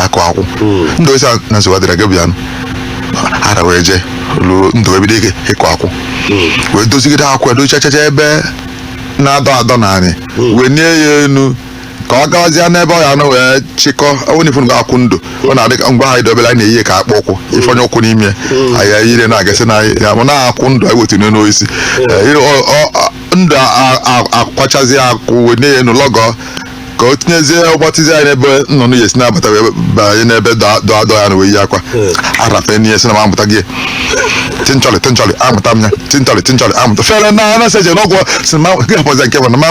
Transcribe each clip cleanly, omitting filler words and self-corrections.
Akụ akwụ ndụ esi na nsogbu adịrị gị bịanụ. Ara wee jee ruo ndụ wee bido ike ịkụ akwụ, wee dozigide akwụ, edochachacha ebe na-adọ adọ naanị, wee nie ya enu ka ọ gawazie n'ebe ọ ya nọ wee chịkọ. Ọ ifunu akwụ ndụ, ọ na-adị ka ngwa anyị dobere, anyị na-eyi ka akpụ ụkwụ, ifeonye ụkwụ n'ime anyị eyire na-agasị na ya mụ na-akwụ ndụ anyị wetụ n'osisi. Ndụ akwachazi akwụ, wee nie ya enu, lọgọ ka o tinyezie gbatizie anyị n'ebe nnụnụ ya esi na-abata wee banye n'ebe dọ adọ ya na wee yi akwa. Arafe n'ihe si na m amụta gị tinchọlị tinchọlị, amụta m ya tinchọlị tinchọlị, amụta fere na anaseje n'ọgwụ si ma gị hapụzi nke bụ na ma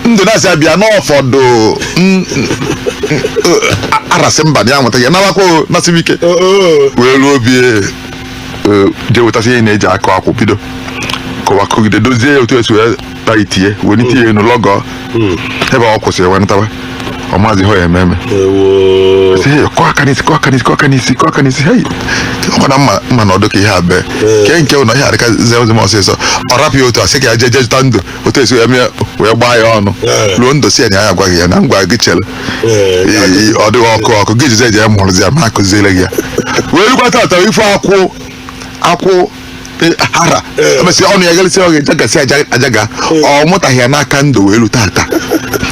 ndụ na-asị abịa n'ọfọdụ arasị mba na ya amụta ya nabakwa nasị ike wee ruo obi jee wetasị ihe na-eji akụ akwụ, bido kọwa, kụgide, dozie ya otu esi wee ta itie, wee nite ya enu, lọgọ ebe ọ kwụsịrị wee natawa. Ọ maazị ihe ọ ya eme eme. Sị, "Hey, kụọ aka n'isi, kụọ aka n'isi, kụọ aka n'isi, kụọ aka n'isi. Hey, ọkwa na mma mma na ọdụ ka ihe a bee ke nke ụlọ ihe adịka zem ọsịsọ." Ọ rapụ ya otu a, sị ka ya jee jee zụta ndụ otu esi wee mee wee gbaa ya ọnụ. Ruo ndụ si ya na ya agwaghị ya na ngwa gị chere. Ọ dịghị ọkụ ọkụ gị jize jee mụrụzi ya ma akụziere gị ya wee rukwa tata ife akwụ akwụ ara emesịa ọnụ ya galịsị ọ ga-ejagasị ajaga. Ọ mụtaghị ya n'aka ndụ wee lu tata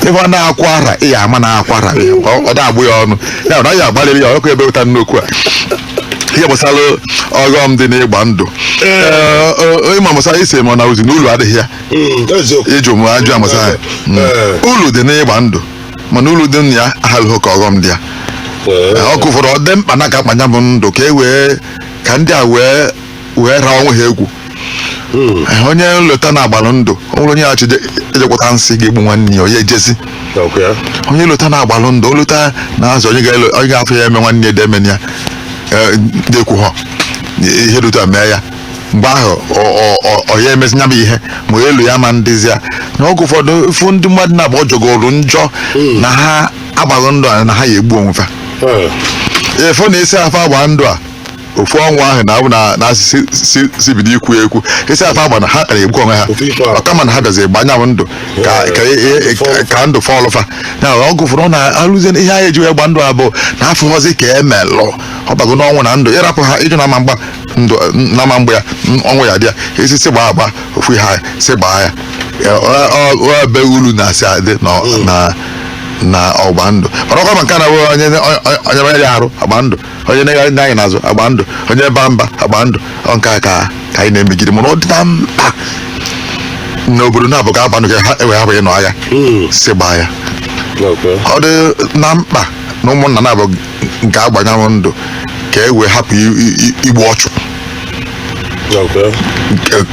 ebe ọ na-akwụ ara ị ya ama na-akwụ ara, ọ na-agbụ ya ọnụ ya na ya agbalịrị ya ọkụ ebe ụta nnukwu a. Ihe gbasara ọghọm dị n'ịgba ndụ, ịma gbasara isi ma na ozi na ulu adịghị ya. Ịjụ m ajụ agbasara ya. Ulu dị n'ịgba ndụ, mana ulu dị na ya ahalụghị ka ọghọm dị ya. Ọkụ ụfọdụ ọ dị mkpa na ka akpanya bụ ndụ ka e wee ka ndị a wee wee raa onwe ha egwu. Onye nleta na-agbalụ ndụ, ọ nwere onye ya achọ ejekwata nsị ga-egbu nwanne ya, onye ejezi. Onye lota na-agbalụ ndụ, olota na-azụ onye ga-afụ ya eme nwanne ya dị eme ya dị ekwu ha ihe dị otu a mee ya mgbe ahụ ọ ya emezi nya bụ ihe ma elu ya ma ndịzi ya na oge ụfọdụ ịfụ ndị mmadụ na-agba ọjọgoro njọ na ha agbaghị ndụ a na ha ya egbu onwe fa. Ịfụ na isi afọ agba ndụ a ofu ọnwa ahụ na abụ na si bido ikwu ekwu isi afọ agba na ha kara egbu onwe ha. Ofu ife a. Ọkama na ha bịazi gba anya bụ ndụ ka ndụ fọlụfa na ọgụ ụfọdụ ọ na-alụzie ihe anyị eji wee gba ndụ a bụ na afụghọzi ka emelụ ọ bago n'ọnwụ na ndụ ịrapụ ha ịjụ na ama mgba ndụ na ama mgba ya ọnwụ ya dị ya isi si gbaa agba ofu ihe anyị si gbaa ya. Ọ ebe ulu na-asị adị na ọgba ndụ, mana ọkwa ma nke a na-abụ onye onye onye arụ agba ndụ, onye na anyị n'azụ agba ndụ, onye ba mba agba ndụ. Ọ nke a ka anyị na-emegide, mana ọ dị na mkpa n'obodo na-abụ ka agba ndụ ka ha ewee hapụ ịnọ agha si gbaa ya. Ọ dị na mkpa na ụmụnna na-abụ nke agbanyanwụ ndụ ka e wee hapụ igbu ọchụ,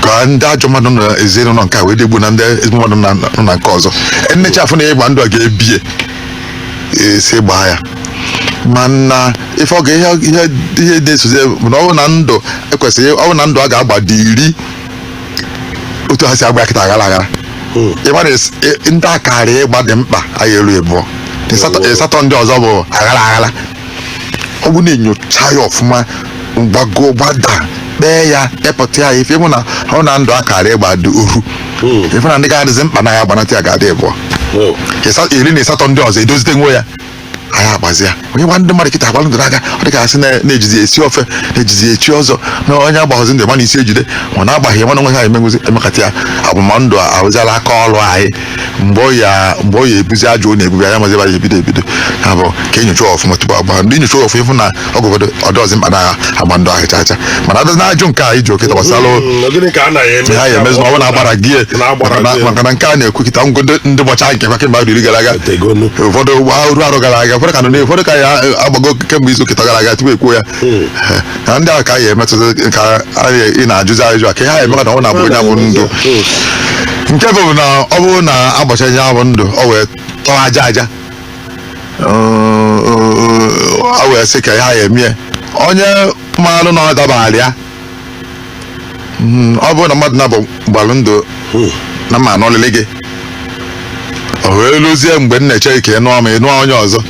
ka ndị ajọ mmadụ nọ ezinụlọ nke a wee degbu na ndị ezigbo mmadụ nọ na nke ọzọ enecha afụ na ịgba ndụ a ga-ebie esi gbaa ya. Mana ife ọ ga ihe na-esozi bụ na ọ bụrụ na ndụ ekwesịghị, ọ bụrụ na ndụ a ga-agba dị 10 otu ha si agba ya kịta aghara aghara, ịma na ndị akara ịgba dị mkpa anyị elu ịbụọ ịsatọ ndị ọzọ bụ aghara aghara. Ọ bụ na-enyocha ya ọfụma, gbago gbada, kpee ya, kpepụta ya ife ịhụ na ọ na ndụ akara ịgba dị oru, ife na ndị ga-adịzi mkpa na ya agbanata ya ga-adị ịbụọ 18 ndị ọzọ edozite nwe ya anyị agbazi ya. Onye gwa ndị mmadụ kịta agbalụ ndụ n'aka, ọ dị ka asị na-ejizi esi ofe, na-ejizi echi ọzọ na onye agbaghozi ndụ mana isi ejide ma na agbaghị mana onwe ha emenwuzi emekata ya agbamndụ ahụziala aka ọrụ anyị mgbe ọ ya ebuzi ajọ ọ na-ebubi anya mazi ebe anyị ebido ebido ya bụ ka enyocha ọfụma tupu agba ndị nyocha ọfụma ịfụ na ọgụ ụfọdụ ọ dọzi mkpa na agba ndụ ahụ chacha. Mana adịzi na ajụ nke a iji okịta gbasara Gịnị ka a na-eme ha ya emezi na ọ bụ na-agbara gị Na-agbara gị. Maka na nke a na-ekwu kịta ngwo ndị gbọcha nke kwa kemgbe 10 gara aga. Tegonu. Ụfọdụ gbaa ruo arụ gara aga, ụfọdụ ka nọ ụfọdụ ka ya agbago kemgbe izu kịta gara aga tupu ekwuo ya. Na ndị ahụ ka ya emetụta ka ị na-ajụzi ajụjụ a ka ihe ha emeka na ọ na-abụ onye abụ ndụ nke bụ na ọ bụrụ na agbacha ya bụ ndụ ọ wee tọọ aja aja ọ wee sị ka ya emie onye maalụ na ọ dabara ya. Ọ bụrụ na mmadụ na-abụ gbalụ ndụ na mma anọlịlị gị o wee lụzie mgbe m na-eche ka ị nụọ ma ị nụọ onye ọzọ,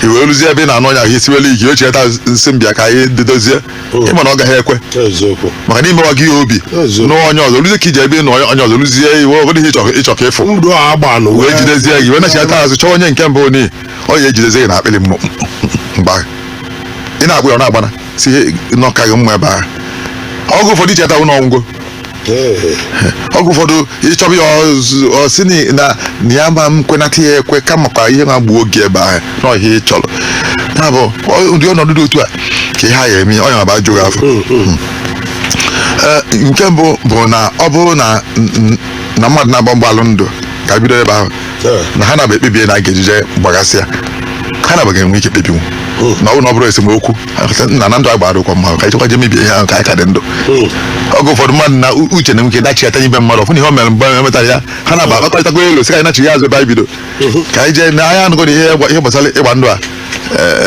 i wee lụzie ebe ị na-anụ onye ahụ isiwela ike ocheta nsị mbịa ka anyị dozie, ịma na ọ gaghị ekwe. Eziokwu. Maka na imewa gị ya obi Eziokwu. nụọ onye ọzọ, lụzie ka iji ebe ị nụ onye ọzọ lụzie iwe ọ bụrụ ihe ịchọ ka ịfụ Ndụ a agba nụ wee jidezie gị wee nachata azụ chọọ onye nke mbụ ni Ọ ya ejidezi gị na akpịrị mgbe ahụ ị na-agba ya, ọ na-agbana si nọka gị mma ebe ahụ. Ọgwụ ụfọdụ icheta ụlọ ọgwụgwọ. Ọgwụ ụfọdụ ịchọba ya, ọ sị na na ya ma m kwenata ya ekwe, kamakwa ihe ma gbuo oge ebe ahụ na ihe ị chọrọ. Ya bụ ụdị ọnọdụ dị otu a ka ihe a ya eme onye ma bụ ajụghị afọ. Ee, nke mbụ bụ na ọ bụrụ na na mmadụ na-agba mgbalụ ndụ ka bido ebe ahụ, na ha na-abụ ekpebie na a ga-ejije gbagasịa, ha na-abụ ga-enwe ike kpebinwu na ọ bụrụ na ọ bụrụ esemokwu na na ndụ agbara ụkwa mma, ka ịchekwa je mebie ihe ahụ ka anyị ka dị ndụ. Oge ụfọdụ mmadụ na uche na nwike dachiata ibe mmadụ ọfụ na ihe o mere mgbe e metara ya, ha na-aba akpakọrịtakwa elu sị ka anyị nachighị azụ ebe anyị bido, ka anyị jee na anyị anụgo na ihe gbasara ịgba ndụ a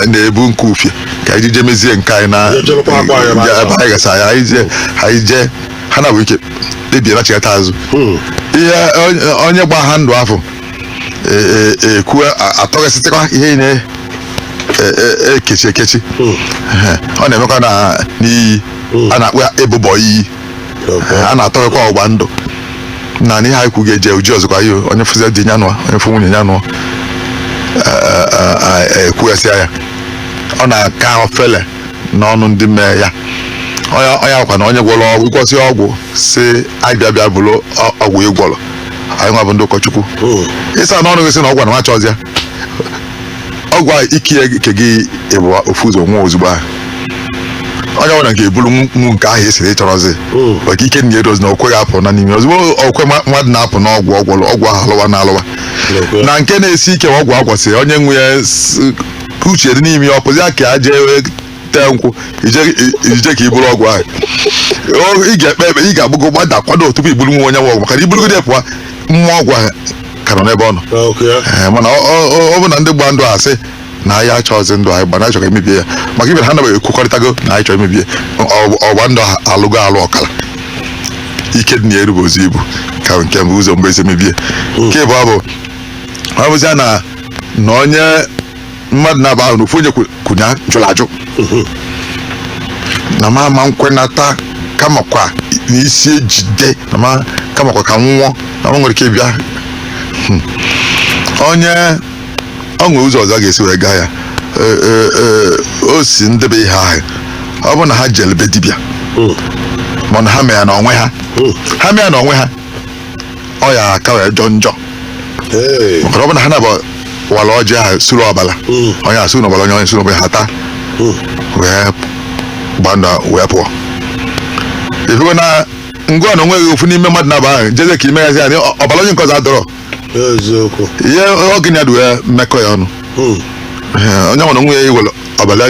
na-ebu nke ufie, ka anyị jee mezie nke anyị na Jee jelụkwa akwa anyị ebe anyị ebe anyị gasa ya, anyị jee ha na-abụ ike kpebie nachighata azụ. Ihe onye gba ha ndụ afọ ekwu atọghịsịtịkwa ihe na ekechi ekechi. Ehe, ọ na-emekwa na n'iyi a na-akpọ ya ịbụbọ iyi. A na-atọghịkwa ọgba ndụ na n'ihe anyị kwu ga-eje uji ọzọkwa ihe onye fụzi di ya nụọ, onye fụ nwunye ya nụọ, ekwughasịa ya, ọ na-aka ofele n'ọnụ ndị mee ya. Onye akwa na onye gwọrọ ọgwụ, ịgwọsị ọgwụ si abịa bịa bụrụ ọgwụ ịgwọrọ anyị nwa bụ ndị ụkọchukwu, ịsa n'ọnụ gị sị na ọgwụ na nwa chọzịa ọgwụ a ike nke gị ịbụ ofu ụzọ nwụọ ozugbo ahụ. Onye ọbụla ga-eburu nwu nke ahụ esiri ịchọrọzi maka ike na erozi na okwe ga-apụ na n'ime ozugbo okwe mmadụ na-apụ n'ọgwụ ọgwụrụ ọgwụ ahụ alụwa na alụwa na nke na-esi ike. Ọgwụ agwọsịrị onye nwe ya uche dị n'ime ya, ọ pụzi ya ka ya jee tee nkwụ ije ka i buru ọgwụ ahụ. Ị ga-ekpe ekpe, ị ga-agbụgo gbada kwado tupu i buru nwa onye nwe ọgwụ, maka na iburugide pụọ, mmụọ ọgwụ ahụ ka nọ n'ebe ọ nọ. Ee, mana ọ bụ na ndị gba ndụ asị na anyị achọghịzị ndụ anyị gbana, anyị chọrọ emebie ya, maka ibe na ha nabaghị ekwukọrịtago na anyị chọrọ emebie ọgba ndụ ahụ alụgo alụ ọkara ike dị na eru bụ ozu ibu ka nke mbụ ụzọ mgbe esi emebie. Nke ịbụọ bụ ọ bụzia na na onye mmadụ na-aba ahụ na ofu onye kwunya jụrụ ajụ na ma ama nkwenata, kamakwa n'isi ejide na ma kamakwa ka nwụọ na m nwere ike bịa. Onye ọ nwere ụzọ ọzọ a ga-esi wee gaa ya. O si ndebe ihe ahụ, ọ bụ na ha jere be dibịa, mana ha mee ya n'onwe ha, ha mee ya n'onwe ha, ọ ya aka wee jọ njọ, maka na ọ bụ na ha na-abụ wara ọjị ahụ suru ọbara onye asụ n'ọbara onye suru n'ọbara ha taa wee gba ndụ wee pụọ, ifugo na ngwa na onweghị ofu n'ime mmadụ na-aba ahụ jeze ka imeghasị ya ọbara onye nke ọzọ adọrọ. Eziokwu. Ihe oge ya dị wee mmekọ ya ọnụ. Ee, onye nwere onwe ya iwere ọbara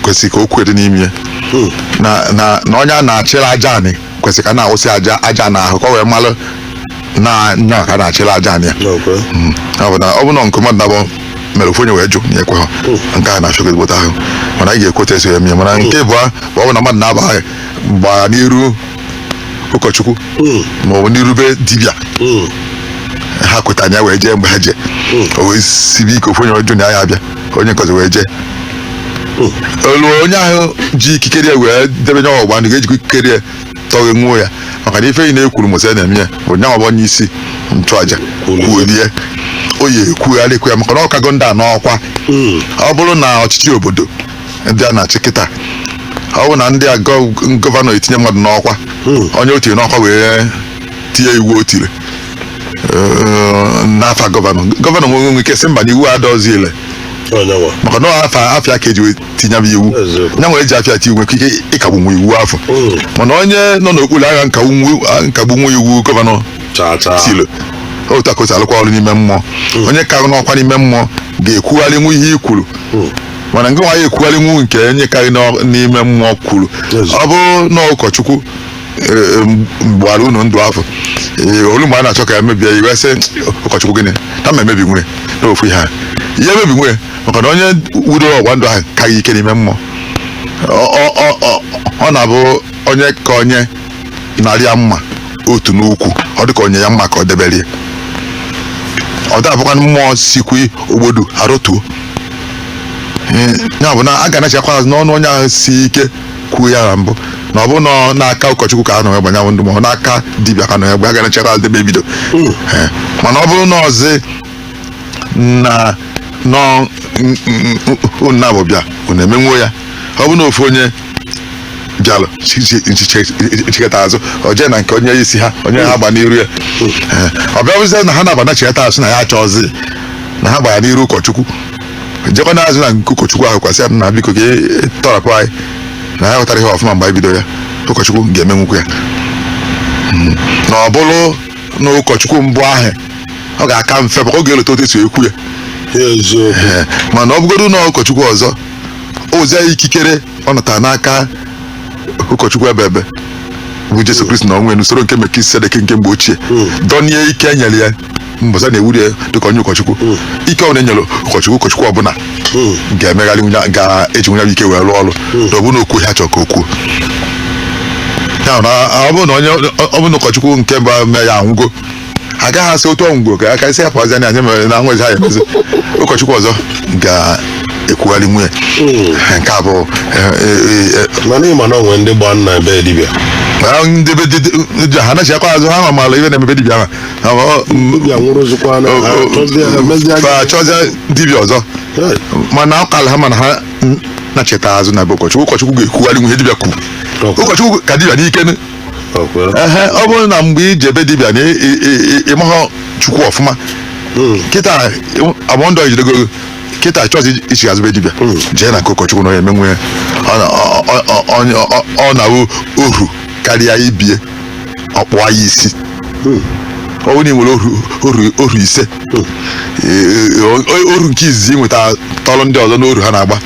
kwesịrị ka o kwere n'ime ya na na na onye a na-achịrị aja anị kwesịrị ka a na-awụsị aja aja n'ahụ ka ọ wee malụ na nya ka a na-achịrị aja anị ya. Ọ bụ na ọ bụ na nke mmadụ na-abụ mere ofu onye wee jụ na ekwe ha, nke a na-achọ ezigbote ahụ, mana anyị ga-ekweta eso ya mee. Mana nke bụ ọ bụ na mmadụ na-aba gbara n'iru ụkọchukwu ma ọ bụ n'iru be dibịa, ha kwetara ya wee jee, mgbe ha jee o wee sibe ike, ofu onye wee jụ na ya abịa, onye nke ọzọ wee jee olu onye ahụ ji ikikere ya wee debe nye ọgba ndụ ga-ejikwa ikikere ya tọghe nwuo ya, maka na ife yi na-ekwuru Musa na-eme ya bụ nyanwa bụ onye isi nchụaja kwulie o yi ekwugharịkwa ya, maka na ọ kago ndị a n'ọkwa. Ọ bụrụ na ọchịchị obodo ndị a na-achị kịta, ọ bụrụ na ndị a gọvanọ etinye mmadụ n'ọkwa, onye o tinye n'ọkwa wee tinye iwu o tiri n'afa gọvanọ, gọvanọ nwere ike sị mba, na iwu adọzi ile, Onyenwa. maka na ọ afa afịa ka eji wee tinye m iwu. Eziokwu. Ya nwere eji afịa tinye nwere ike ịkagbu nwe iwu afọ, mana onye nọ n'okpuru agha nkagbu nwe iwu gọvanọ Chaa chaa. tilo otu aka o si alụkwa ọrụ n'ime mmụọ. Onye ka n'ọkwa n'ime mmụọ ga-ekwugharị nwu ihe i kwuru, mana nke nwa ya ekwugharị nwu nke onye karị n'ime mmụọ kwuru. Ọ bụrụ na ụkọchukwu gbara unu ndụ afọ, olu mgbe a na-achọ ka ya mebie iwe sị ụkọchukwu gịnị na ma emebi nwere n'ofu ihe a ihe emebi nwere, maka na onye wudoro ọgba ndụ ahụ kaghị ike n'ime mmụọ. Ọ na-abụ onye ka onye narịa mma otu n'ukwu, ọ dịka onye ya mma ka ọ deberie, ọ dabụkwa mmụọ sikwi ogbodu arụtuo. Ya bụ na a ga anachakwa azụ n'ọnụ onye ahụ si ike kwuo ya na mbụ, na ọ bụ nọ n'aka ụkọchukwu ka a nọ egbe nyanwụ ndụ, ma ọ n'aka dibịa ka nọ egbe, a ga anachakwa azụ ebe ebido. Mana ọ bụrụ na ọzị na Nọọ unu na-abụ bịa, unu emenwuo ya. Ọ bụ na ofu onye bịalụ chiketa azụ, ọ jee na nke onye isi ha, onye ha gba n'iru ya. Ee, ọ bịa na ha na-aba nachigata azụ na ya achọzi na ha gbara n'iru ụkọchukwu, jekwa n'azụ na nke ụkọchukwu ahụ, kwasị ya na biko ka e tọrapụ anyị, na ya ghọtara ihe ọfụma mgbe anyị bido ya, ụkọchukwu ga-emenwukwu ya. Na ọ bụrụ na ụkọchukwu mbụ ahụ, ọ ga-aka mfe maka ọ ga-elota otu esi ekwu ya. Eziokwu. Ee, mana ọ bụgodu na ụkọchukwu ọzọ, ozi ikikere ọ natara n'aka ụkọchukwu ebe ebe bụ Jesu Kristi na onwe n'usoro nke Melkisedek nke mgbe ochie, dọnie ike enyere ya mbọsa na-ewuri ya dịka onye ụkọchukwu. Ike ọ na-enyere ụkọchukwu, ụkọchukwu ọbụla ga-emegharị nwunye, ga-eji nwunye ike wee rụọ ọrụ na ọ bụrụ na okwu ha chọrọ ka o kwuo ya. Na ọ bụrụ na onye ọ bụrụ na ụkọchukwu nke mbụ mee ya anwụgo, agaghị asị otu ọnwụgo ka aka isi apụazi anya anyị mere na nwezi ha emezi, ụkọchukwu ọzọ ga-ekwugharị nwunye nke a bụ Mana ịma na onwe ndị gba nna ebe dibịa. Ndị be dibịa ha anachiakwa azụ, ha maara ihe na-emebe dibịa ahụ. Dibịa nwụrụzikwa na ha chọzie fa chọzie dibịa ọzọ. Mana ọ kala ha, mana ha nacheta azụ na be ụkọchukwu, ụkọchukwu ga-ekwugharị nwunye dibịa kwuru. Ụkọchukwu ka dibịa n'ike. Ehe, ọ bụrụ na mgbe ije be dibịa na ịmahọ Chukwu ọfụma, kịta agbọndọ ejidego gị, kịta chọọchị ichi azụ be dibịa, jee na nke ụkọchukwu na onye eme nwunye ọ na-awụ ohu karịa ibie ọkpụa ya isi. Ọ bụrụ na ị nwere ohu 5, oru nke izizi nweta tọrọ ndị ọzọ n'oru ha na-agba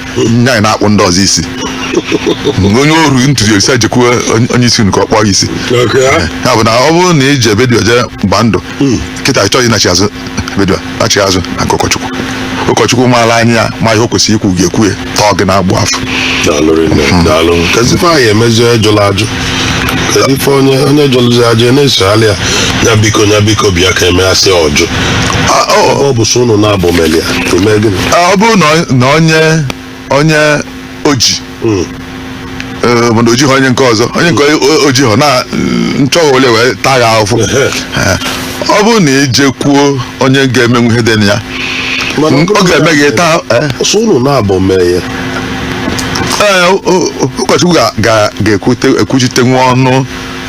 nya na-akpụ ndị ọzọ isi. Onye oru ntụzi esi ejekwuo onye isi unu ka ọ kpọọ gị isi. Ya bụ na ọ bụrụ na iji ebe dibịa jee gba ndụ, kịta chọghị ịnachi azụ ebe dibịa, nachi azụ na nke ụkọchukwu. Ụkọchukwu maara anya ya, ma ihe o kwesịrị ikwu ga-ekwu ya, tọọ gị na-agbụ afọ. Daalụ rinne, daalụ. Kedu ife anyị emezi onye jụrụ ajụ? Kedu ife onye jụrụzi ajụ na-esogharị ya, ya biko, ya biko bịa ka emeghasị ọjụ? Ọ bụ so unu na-abụ melia eme gịnị? Ọ bụrụ na onye oji mana ojighị onye nke ọzọ, onye nke ojighị na nchọghị ole wee taa ya ahụhụ. Ọ bụrụ na ije kwuo onye ga-emenwu ihe dị na ya, ọ ga-eme gị taa. So unu na-abụ mee ya. Ee, ụkọchukwu ga-ekwute ekwuchite nwa ọnụ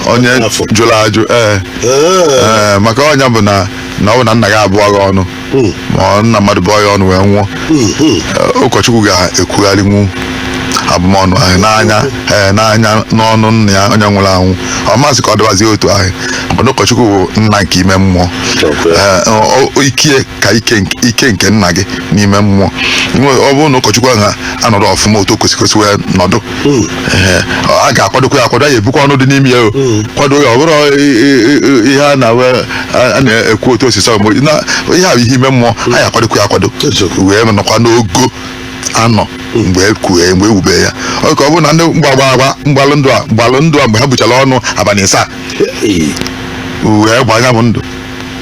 onye jụrụ ajụ. Ee, ee, maka ọnya bụ na ọ bụ na nna gị abụọ gị ọnụ, ma ọ nna mmadụ bụọ ya ọnụ wee nwụọ, ụkọchukwu ga-ekwugharịnwu abụmọnụ ahụ n'anya, ee, n'anya n'ọnụ nna ya onye nwụrụ anwụ. Ọ masị ka ọ dịbazie otu ahụ, mana ụkọchukwu bụ nna nke ime mmụọ. Ike ka ike nke nna gị n'ime mmụọ. Ọ bụrụ na ụkọchukwu ahụ anọdụ ọfụma otu o kwesịrị wee nọdụ, a ga-akwadokwa ya akwado, ya ebukwa ọnụ dị n'ime ya, o kwado ya. Ọ bụrụ ihe a na-ekwu otu osisi, ihe a bụ ihe ime mmụọ, a ya akwadokwa ya akwado wee nọkwa n'ogo anọ mgbe ekwughe mgbe ewube ya. Ọ ka ọ bụrụ na ndị mgbagba mgbalụ ndụ a mgbalụ ndụ a mgbe ha buchara ọnụ abalị 7 wee gbanya bụ ndụ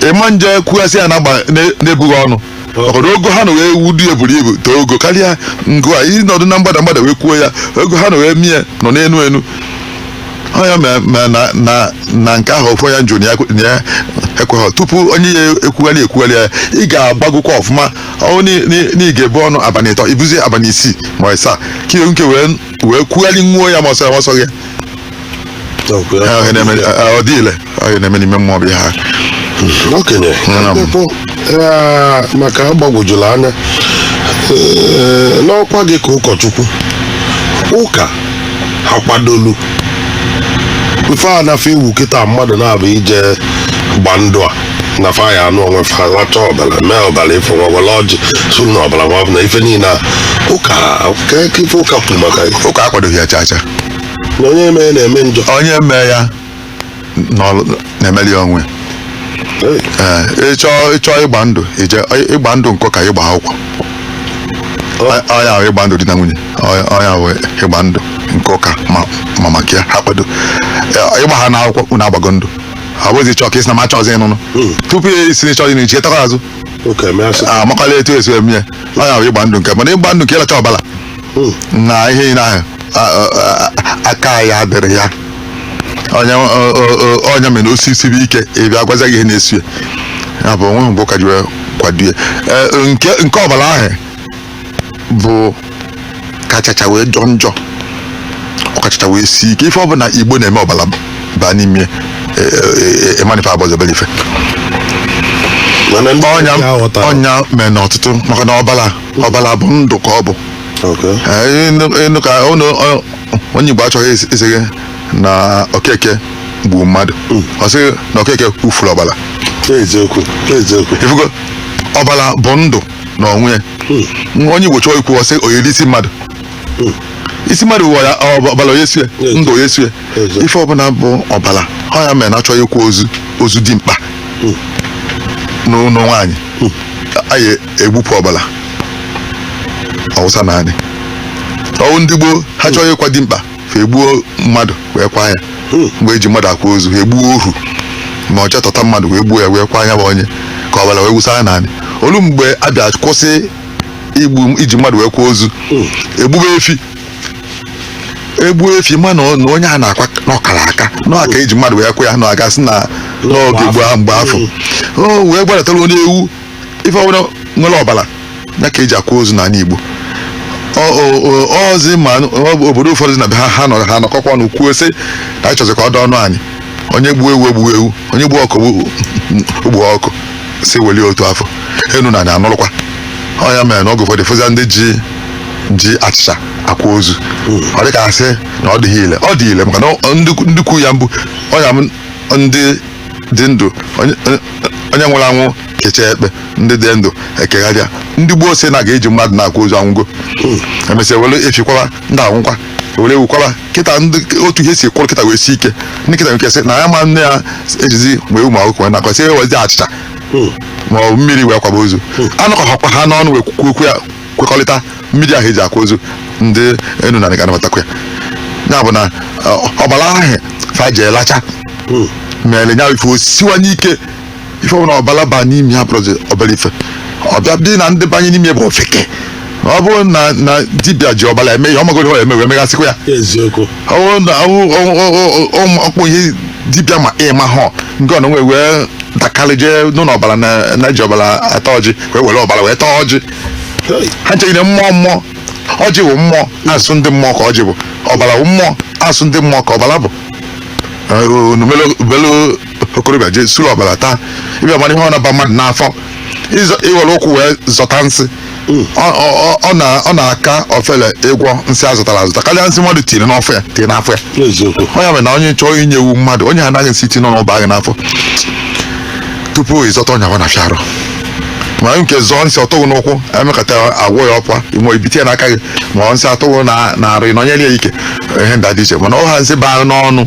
ịma nje kwughasị ya na-ebughị ọnụ ọkọdụ ogo ha na wee wudu ya buru ibu too ogo karịa ngụ a ịnọdụ na mgbada mgbada wee kwuo ya, ogo ha na wee mie nọ n'enu enu ọnya ma na nke ahụ ofu onye njụ na ya ekweghị. Tupu onye ya ekwugharị ekwugharị ya, ị ga-agbagokwa ọfụma. Ọ na ị ga-ebu ọnụ abalị 3, ibuzie abalị 6 ma 7 ka ihe nke wee kwugharị nwuo ya ma ọsọ ya ọsọ gị. Ọ dị ile ọ na-eme n'ime mmụọ bụ ha. Okenye maka agbagwojula anya n'ọkwa gị ka ụkọchukwu ụka ha kwadolu ife a nafe iwu kịta mmadụ na-abụ ije gba ndụ a na fa ya anụ onwe fa lacha ọbara mee ọbara ife nwa were ọjị suru na ọbara nwa na ife niile ụka ka ife ụka kwuru maka ụka akwadoghị ya chacha. Na onye mee na-eme njọ, onye mee ya na-emeli onwe. Ee, ịchọọ ịgba ndụ, ije ịgba ndụ nkọ ka ịgba akwụkwọ ọnya ahụ, ịgba ndụ di na nwunye ọnya ahụ, ịgba ndụ nke ụka ma maka ya ha kwado ịgba ha n'akwụkwọ. Unu agbago ndụ, ọ bụzi chọọ ka isi na ma chọọzi ịnụnụ tupu ya isi na ịchọzi na ichi etakwa azụ amakwala etu esi eme ya. Ọnya ahụ ịgba ndụ nke, mana ịgba ndụ nke ịlacha ọbara na ihe niile ahụ aka ya adịrị ya. Onye mere osisi bụ ike ịbịa gwazi gị ihe na-esu ya. Ya bụ onwe mgbe ụka ji wee Kwado ya. Nke ọbara ahụ bụ kachacha wee jọ njọ, ọkachacha wee sie ike. Ife ọbụla Igbo na-eme ọbara baa n'ime ịmanife abọzebere ife. Mana ndị ọnya ya ghọtara. Ọnya mere na ọtụtụ, maka na ọbara bụ ndụ ka ọ bụ. Ịnụ ka onye Igbo achọghị isi gị na Okeke gburu mmadụ, ọ sịghị na Okeke kwufuru ọbara. Eziokwu, eziokwu. Ifugo ọbara bụ ndụ na onwe ya. Onye Igbo chọọ ikwu, ọsị oyiri isi mmadụ, isi mmadụ wụ ya ọbara onye sue ndụ onye sue. Ife ọbụla bụ ọbara, ọ ya mere na achọghị ikwu ozu dị mkpa n'ụlọ nwaanyị, anyị egbupụ ọbara ọwụsa naanị ọwụ. Ndị gboo, ha chọghị ịkwa dị mkpa, fa egbuo mmadụ wee kwa ya. Mgbe eji mmadụ akwa ozu, ha egbuo ohu ma ọ chetọta mmadụ wee gbuo ya wee kwa ya bụ onye ka ọbara wee wụsa ya naanị olu. Mgbe abịa kwụsị igbu iji mmadụ wee kwa ozu, egbube efi, egbuo efi ma na onye a na-akwa n'ọkara aka n'ọka eji mmadụ wee kwa ya na agasị na n'oge gboo ahụ, mgbe afọ o wee gbadatara onye ewu. Ife ọbụla nwere ọbara ya ka eji akwa ozu n'ala Igbo. Ọzi ma obodo ụfọdụ na be ha, ha nọ ha nọkọkwa ọnụ kwuo sị na anyị chọzị ka ọ dị ọnụ anyị, onye gbuo ewu egbuo ewu, onye gbuo ọkụ gbuo ọkụ, si welie otu afọ enu na anyị anụrụkwa. Ọ ya mere na oge ụfọdụ fụzia ndị ji achịcha akwa ozu, ọ dị ka asị na ọ dịghị ile, ọ dị ile, maka na ndị kwu ya mbụ ọnya m, ndị dị ndụ, onye nwụrụ anwụ kechaa ekpe, ndị dị ndụ ekegharịa. Ndị gboo sị na ga-eji mmadụ na-akwa ozu anwụgo, emesịa were efikwaba, ndị anwụkwa were ewukwaba. Kịta ndị otu ihe si kwụrụ kịta wee sie ike, ndị kịta nke sị na ya ma nne ya ejizi wee ụmụ akwụkwọ wee nakwa sị ewezi achịcha ma ọ bụ mmiri wee kwaba ozu, anọkọkwa ha n'ọnụ wee kwuo okwu ya, kwekọrịta mmiri ahụ eji akwa ozu, ndị enu na ga-anabatakwa ya. Ya bụ na ọbara ahụ fa ji elacha mere ya ife osiwanye ike. Ife ọbụla ọbara ba n'ime ya bụrụzi ọbara ife ọbịa dị na ndị banye n'ime bụ ofeke. Ọ bụrụ na dibịa ji ọbara eme ihe, ọ magoro ihe ọ eme wee megasịkwa ya. Ọ bụrụ na ọkpụ ihe dibịa ma ịma họ nke ọ na nwe wee dakarị jee n'ụlọ ọbara na eji ọbara ata ọjị, wee were ọbara wee taa ọjị. Ha ncheghị mmụọ mmụọ ọjị bụ mmụọ asụ ndị mmụọ ka ọjị bụ, ọbara bụ mmụọ asụ ndị mmụọ ka ọbara bụ. Unu melu okorobịa jee suru ọbara taa, ịbịa mara ihe ọ na-aba mmadụ n'afọ. Iwere ụkwụ wee zọta nsị, ọ na-aka ofele ịgwọ nsị a zụtara azụta karịa nsị mmadụ tinyere n'ọfọ ya, tinye n'afọ ya. Ọ ya mere na onye chọọ inye ewu mmadụ, onye anaghị nsị tinye n'ọba gị n'afọ tupu ịzọta ọnya na fịarụ, ma nke zọọ nsị ọtụghị n'ụkwụ, emekọta agwọ ya ọkwa inwe ibite ya n'aka gị, ma ọ nsị atụghị na na-arụ ịnọnyere ya ike, ihe ndị dị iche. Mana ọha nsị baa n'ọnụ,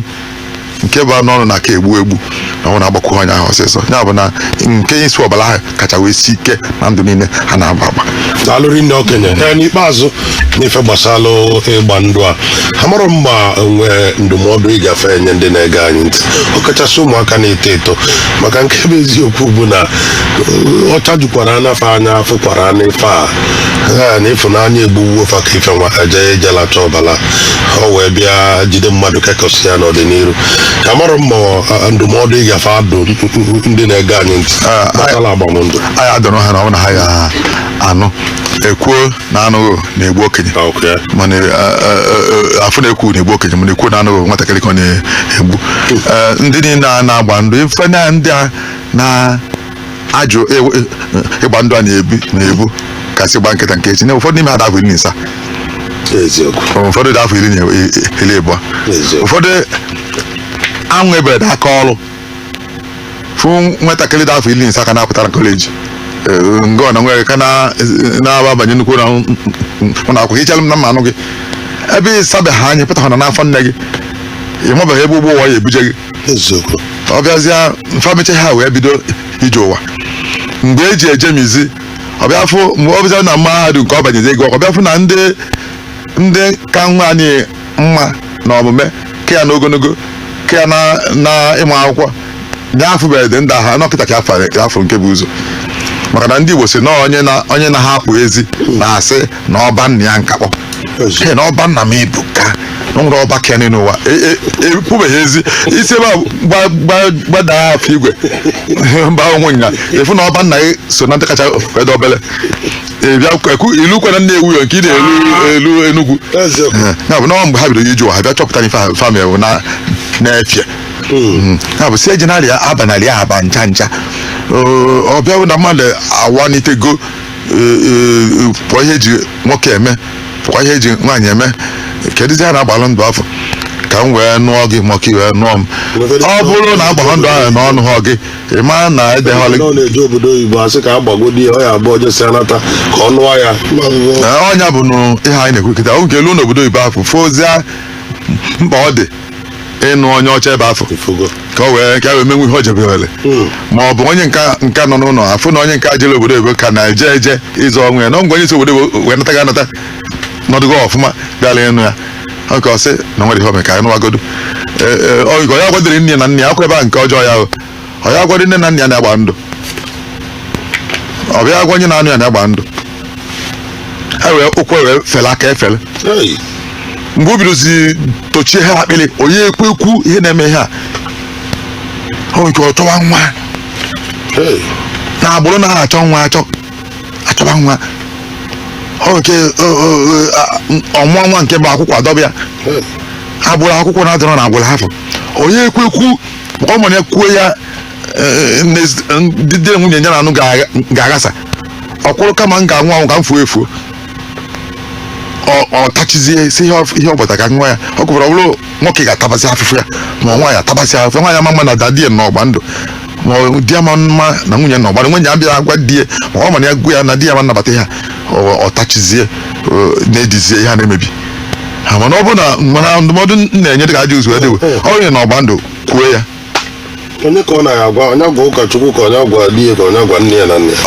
nke baa n'ọnụ na aka egbu egbu na ọ na-agbakọ onye ahụ ọsịsọ. Ya bụ na nke isi ọbara ahụ kacha wee si ike na ndụ niile ha na-agba agba. Daalụ rinne, okenye. Ee, n'ikpeazụ, n'ife gbasara ịgba ndụ a, amarọ mma nwee ndụmọdụ ịgafe enye ndị na-ege anyị ntị, ọkachasị ụmụaka na-eto eto, maka nke bụ eziokwu bụ na ọcha jukwara anafe anya afụkwara n'ife a. Ee, na ịfụnanya egbuwo fa ka ife nwa eje ejelacha ọbala ọ wee bịa jide mmadụ kekọsị ya n'ọdịnihu. Amarọ mma ndụmọdụ ịgafe adụ ndị na-ege anyị ntị gbasara agbamndụ. Anyị adọrọ ha na ọ bụ na ha ya anụ ekwuo na anụghị na-egbu okenye. Mana afụ na-ekwu na-egbu okenye, mana ekwu na anụghị nwatakịrị ka ọ na-egbu. Ndị niile a na-agba ndụ, ife na ndị a na-ajụ ịgba ndụ a na-ebu na-ebu kasị gba nkịta nke echi na ụfọdụ n'ime ha dị afọ 17. Ụfọdụ dị afọ 12. Ụfọdụ anwụ ebere aka ọrụ fụ nwatakịrị dị afọ 17 ka na-apụta na kọleji ngọ na nwere ka na-abanye nnukwu ụlọ akwụkwọ. Ichere m na mma anụ gị ebe ị sabeghị anya pụta na n'afọ nne gị, ị mabeghị ebe ụgbọ ụwa ya ebuje gị. Ọ bịazịa mfa mecha ha wee bido ije ụwa mgbe eji eje mizi, ọ bịa fụ mgbe ọ bịa na mahadum nke ọ banyezi ego, ọ bịa fụ na ndị ka nwa anyị mma na omume ka ya na ogologo ka ya na ịmụ akwụkwọ ya afụbeghị dị ndị agha nọkịta ka afọ nke bụ ụzọ, maka na ndị Igbo si na onye na-ahapụ ezi na-asị na ọba nna ya nkakpọ. Ee, na ọba nna m ebuka. Na nwere ọba ka ya n'ụwa ekwubeghị ezi isi ebe a gbadaa afọ igwe mba onwe nya efu na ọba nna gị so na ndị kacha wee dị obele. Ị bịa ilu kwe na Nnewi nke ị na-elu elu Enugwu. Ya bụ na mgbe ha bidoro ije ụwa, ha bịa chọpụta na ife family bụ na na-efie. Ya bụ si eji narị aba narị aba ncha ncha. Ọ bịa bụ na mmadụ awanitego, pụọ ihe eji nwoke eme, pụkwa ihe eji nwaanyị eme. Kedụzi ha na-agbalụ ndụ afọ ka m wee nụọ gị, ma ka ị wee nụọ m? Ọ bụrụ na agbalụ ndụ ahụ n'ọnụ ha gị, ị maa na edeghọlị. Ọ na-eje obodo oyibo, asị ka agbagodi ya, ọ ya abụọ jesia nata ka ọ nụọ ya. Ọnya bụ nụ ihe anyị na-ekwu kịta. Nke elu n'obodo oyibo afọ fozia mkpa ọ dị ịnụ onye ọcha ebe afọ ifugo ka o wee ka e wee menwe ihe o jebewere, ma ọ bụ onye nka nọ n'ụlọ afụ na onye nka jere obodo oyibo ka na-eje eje ịzụ onwe ya na ngwa onye si obodo oyibo wee nata ga-anata nọdụgo ọfụma bịara ịnụ ya. Ọ ka ọ sị na nwere ihe ome ka anyị nụwagodo. Ọ ya gwadoro nne na nna ya akwa ebe a nke ọjọọ ya ahụ. Ọ ya gwado nne na nna ya na-agba ndụ, ọ bịa gwa onye na-anụ ya na-agba ndụ, e wee ụkwụ wee fele aka efele. Hey! Mgbe o bidozi tochie ha akpịrị, onye ekwu ekwu ihe na-eme ihe a, o nke ọ chọwa nwa. Hey! Na agbụrụ na achọ nwa, achọ achọba nwa. O nke ọmụọ nwa nke bụ akwụkwọ adọba ya. Hey! Agbụrụ akwụkwọ na-adọrọ na agbụrụ hafụ onye ekwu ekwu maka ọ mara ya kwuo ya, ndị di na nwunye ya na-anụ ga-aghasa ọkwụrụ, kama m ga-anwụ anwụ ka m fuo efuo. Ọ tachizie si ihe ọ bụta ka nwa ya ọ kwụrụ. Ọ bụrụ nwoke ga-atabasị afụfụ ya, ma nwaanyị atabasị afụfụ. Nwaanyị ama mma na da di ya n'ọgba ndụ, ma ọ di ama mma na nwunye n'ọgba ndụ. Nwunye abịa agwa di ya, ma ọ mana ya gwa ya na di ya ma nnabata ihe a, ọ tachizie, na-edizie ihe a na-emebi ha. Mana ọ bụrụ na mana ndụmọdụ m na-enye dịka ajọ ụzọ edewe ọ bụrụ na ọgba ndụ, kwuo ya. Onye ka ọ na-agwa? Onye gwa ụkọchukwu, ka onye gwa di ya, ka onye gwa nne ya na nne ya?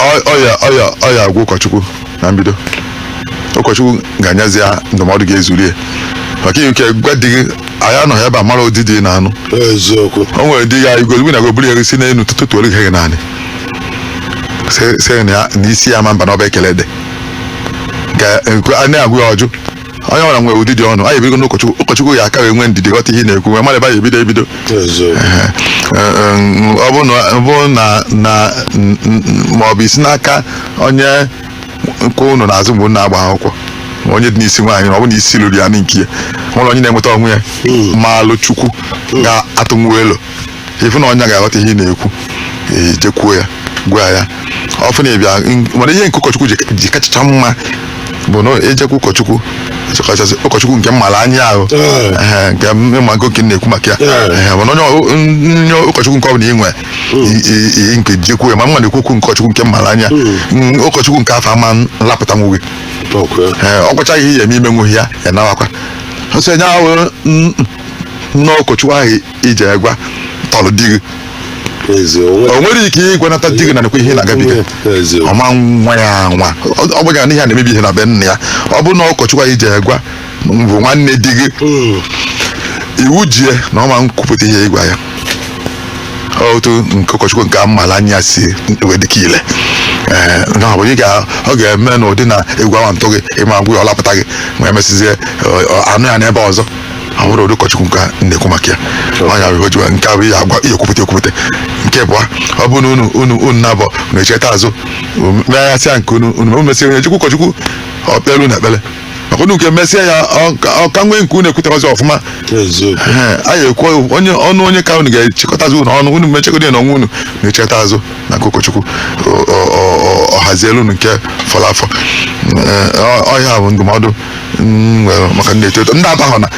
Ọya agwa ụkọchukwu na mbido. Ụkọchukwu ga-anyazi ya ndụmọdụ ga-ezuri ya maka ihe nke gwa di gị. Anyị anọghị ebe a mara ụdị dị na anụ. Eziokwu. O nwere di ya igwe na goburu ya si n'elu tụtụrụ gị naanị sị na ya na isi ya ma mba n'ọba ekele dị ka a na-agwa ya ọjụ. Onye ọbụla nwere ụdị dị ọnụ. Anyị ebigo n'ụkọchukwu. Ụkọchukwu ya aka wee nwee ndidi ghọta ihe ị na-ekwu, wee mara ebe anyị ebido ebido. Eziokwu. Ọ bụ na na ma ọ bụ isi n'aka onye nkwụ unu n'azụ mgbe unu na-agba akwụkwọ, ma onye dị n'isi nwaanyị, ma ọ bụ na isi lụrụ ya nke ya nwere onye na-enweta onwe ya ma alụ Chukwu ga-atụnwu elu ịfụ na onye ga-aghọta ihe ị na-ekwu, jekwuo ya, gwa ya ọfụ na ịbịa. Mana ihe nke ụkọchukwu ji kachacha mma bụ na ejekwa ụkọchukwu, kachasị ụkọchukwu nke mmara anya ahụ. Ehe, nke mma nke m na-ekwu maka ya. Ehe, mana onye ụkọchukwu nke ọbụla ị nwe nke jekwuo ya, ma mma na-ekwu okwu nke ụkọchukwu nke mmara anya, ụkọchukwu nke afọ ama nlapụta nwu gị. Ee, ọ gwacha ihe eme ime nwughị ya, ya nawakwa ọsọ enye ahụ nnọọ ụkọchukwu ahụ ije gwa tọrọ di gị. O nwere ike ịgwanata di gị na nekwa ihe ị na-agabiga. Ọma nwa ya nwa ọ bụghị na ihe a na-emebi ihe na be nna ya. Ọ bụrụ na ụkọchukwu ahụ ije gwa bụ nwanne di gị, iwu jie na ọ ma nkwupụta ihe ịgwa ya. Otu nke ụkọchukwu nke mmala anya si wee dịka ile, ee, na ọ bụ ọ ga-eme n'ụdị na egwu awa ntụ gị ịma ngwa ya, ọ lapụta gị ma emesizie anụ ya n'ebe ọzọ. Ọ bụrụ ụdị ụkọchukwu nke a na-ekwu maka ya, ọnya bụ ihe nke a bụ ihe agwa ihe ekwupụta ekwupụta. Nke bụ ọ bụ na unu na-abọ unu echeta azụ meghasịa nke unu mesịa onye chukwu ụkọchukwu ọ kpelu na ekpere maka unu nke mesịa ya, ọ ka nwee nke unu ekwutekwazi ọfụma. Eziokwu. Ee, anyị ekwu onye ọnụ onye ka unu ga-echịkọtazi unu ọnụ unu mechegodi ya n'onwe unu na-echeta azụ na nke ụkọchukwu, ọ hazielu unu nke fọrọ afọ. Ee, ọhịa bụ ndụmọdụ m nwere maka ndị eto eto, ndị abahụ na